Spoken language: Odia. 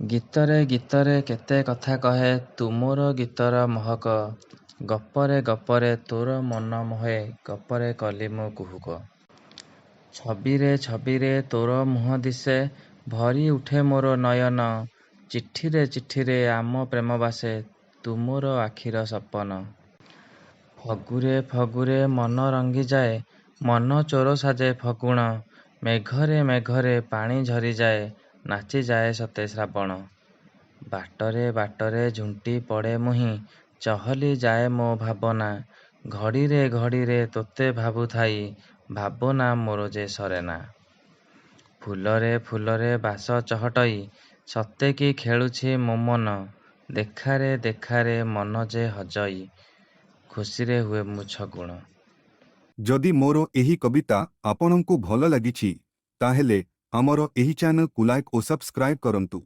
ଗୀତରେ ଗୀତରେ କେତେ କଥା କହେ ତୁ ମୋର ଗୀତର ମହକ। ଗପରେ ଗପରେ ତୋର ମନ ମୋହେ ଗପରେ କଲି ମୁଁ କୁହୁକ। ଛବିରେ ଛବିରେ ତୋର ମୁହଁ ଦିଶେ ଭରି ଉଠେ ମୋର ନୟନ। ଚିଠିରେ ଚିଠିରେ ଆମ ପ୍ରେମ ବାସେ ତୁ ମୋର ଆଖିର ସପନ। ଫଗୁରେ ଫଗୁରେ ମନ ରଙ୍ଗିଯାଏ ମନ ଚୋର ସାଜେ ଫଗୁଣ। ମେଘରେ ମେଘରେ ପାଣି ଝରିଯାଏ ନାଚିଯାଏ ସତେ ଶ୍ରାବଣ। ବାଟରେ ବାଟରେ ଝୁଣ୍ଟି ପଡ଼େ ମୁହିଁ ଚହଲି ଯାଏ ମୋ ଭାବନା। ଘଡ଼ିରେ ଘଡ଼ିରେ ତୋତେ ଭାବୁଥାଇ ଭାବନା ମୋର ଯେ ସରେନା। ଫୁଲରେ ଫୁଲରେ ବାସ ଚହଟଇ ସତେକି ଖେଳୁଛି ମୋ ମନ। ଦେଖାରେ ଦେଖାରେ ମନ ଯେ ହଜଇ ଖୁସିରେ ହୁଏ ମୁଁ ଛଗୁଣ। ଯଦି ମୋର ଏହି କବିତା ଆପଣଙ୍କୁ ଭଲ ଲାଗିଛି, ତାହେଲେ ଆମର ଏହି ଚ୍ୟାନେଲକୁ ଲାଇକ୍ ଓ ସବସ୍କ୍ରାଇବ୍ କରନ୍ତୁ।